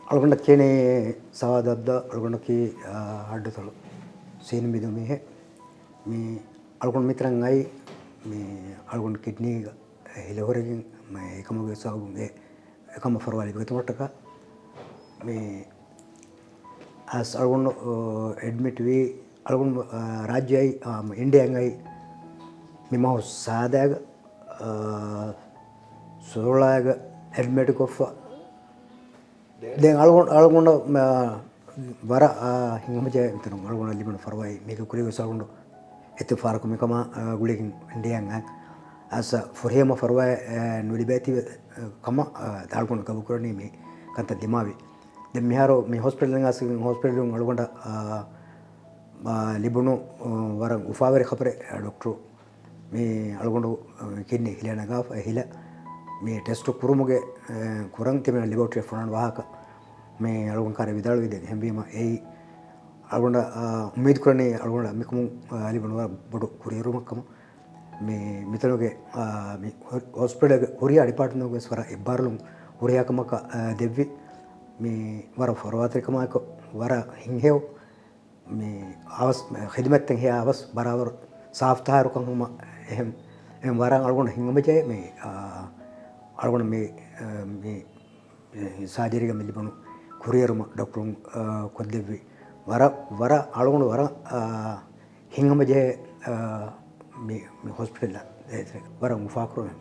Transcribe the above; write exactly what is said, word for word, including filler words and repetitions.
އަޅުގަނޑަށް ކިޔަނީ ސަވާދު އަބްދާ. އަޅުގަނޑަކީ، އާ، ހައްޑުތަޅު ސީނި ބިނދު މީހެއް. މި އަޅުގަނޑު މިތަނަށް އައީ، މި އަޅުގަނޑު ކިޑްނީގަ ހިލަ ހުރެގެން، މި އެކަމުގެ ސަބަބުން އެ އެކަމަށް ފަރުވާ ލިބިގަތުމަށްޓަކާ. މި އަސް އަޅުގަނޑު، އާ، އެޑްމިޓް ވީ، އަޅުގަނޑު، އާ، ރާއްޖެ އައީ، އާ، އިންޑިޔާއިން އައީ މި މަހު ސާދައިގަ، އާ، ސުރުޅާގަ އެޑްމިޓް ކޮށްފަ. ދެން އަޅުގަނޑު، އަޅުގަނޑަށް، އާ، ވަރަށް، އާ، ހިތްހަމަޖެހޭ މިތަނުން އަޅުގަނޑަށް ލިބުނު ފަރުވާއެއް. މީގެ ކުރީގަ އަޅުގަނޑު އެތި ފަހަރަކު މިކަމާ، އާ، ގުޅިގެން އިންޑިޔާއަށް އައި. އަސް ފުރިހަމަ ފަރުވާއެއް، އާ، ނުލިބޭތީ ކަމަށް، އާ، އަޅުގަނޑު ގަބޫލުކުރަނީ މި ކަންތައް ދިމާވި. ދެން މިހާރު މި ހޮސްޕިޓަލް އަސް ހޮސްޕިޓަލުން އަޅުގަނޑަށް، އާ، އާ، ލިބުނު، އާ، ވަރަށް އުފާވެރި ޚަބަރެއް. އާ، ޑޮކްޓަރު މި އަޅުގަނޑު، އާ، ކިޑްނީ ހިލަ ނަގާފަ އެ ހިލަ މި ޓެސްޓު ކުރުމުގެ، އާ، ކުރަން ތިބެން ލެބޯޓްރީ ފޮނުވާން ވާހަކަ މި އަޅުގަނޑު ކާރި ވިދާޅުވި. ދެން އެހެންވީމަ އެއީ އަޅުގަނޑަށް، އާ، އުއްމީދު ކުރަނީ އަޅުގަނޑަށް މިކަމުން، އާ، ލިބުނު ވަރަށް ބޮޑު ކުރިއެރުމަށް ކަމަށް. މި މިތަނުގެ، އާ، މި ހޮ-، ހޮސްޕިޓަލްގެ ހުރިހާ ޑިޕާޓްމަންޓުގެ ވެސް ވަރަށް އެއްބާރުލުން ހުރިހާ ކަމަކަށް، އާ، ދެއްވި. މި ވަރަށް ފަރުވާތެރިކަމާއެކު ވަރަށް ހިތްހެޔޮ މި އަވަސް ޚިދުމަތްތައް ހެޔާ އަވަސް ބަރާބަރު ސާފު ތަހާރުކަން ހަމަ އެހެން، އެހެން ވަރަށް އަޅުގަނޑު ހިތްހަމަޖެހޭ. މި، އާ، އަޅުގަނޑު މި، އާ، މި، މި ސާޖަރީގަ މި ލިބުނު ކުރިއެރުމަށް ޑޮކްޓަރުން، އާ، ކޮށްދެއްވި. ވަރަށް، ވަރަށް އަޅުގަނޑު ވަރަށް، އާ، ހިތްހަމަޖެހޭ، އާ، މި، މި ހޮސްޕިޓަލަށް ވަރަށް އުފާކުރުމެއް.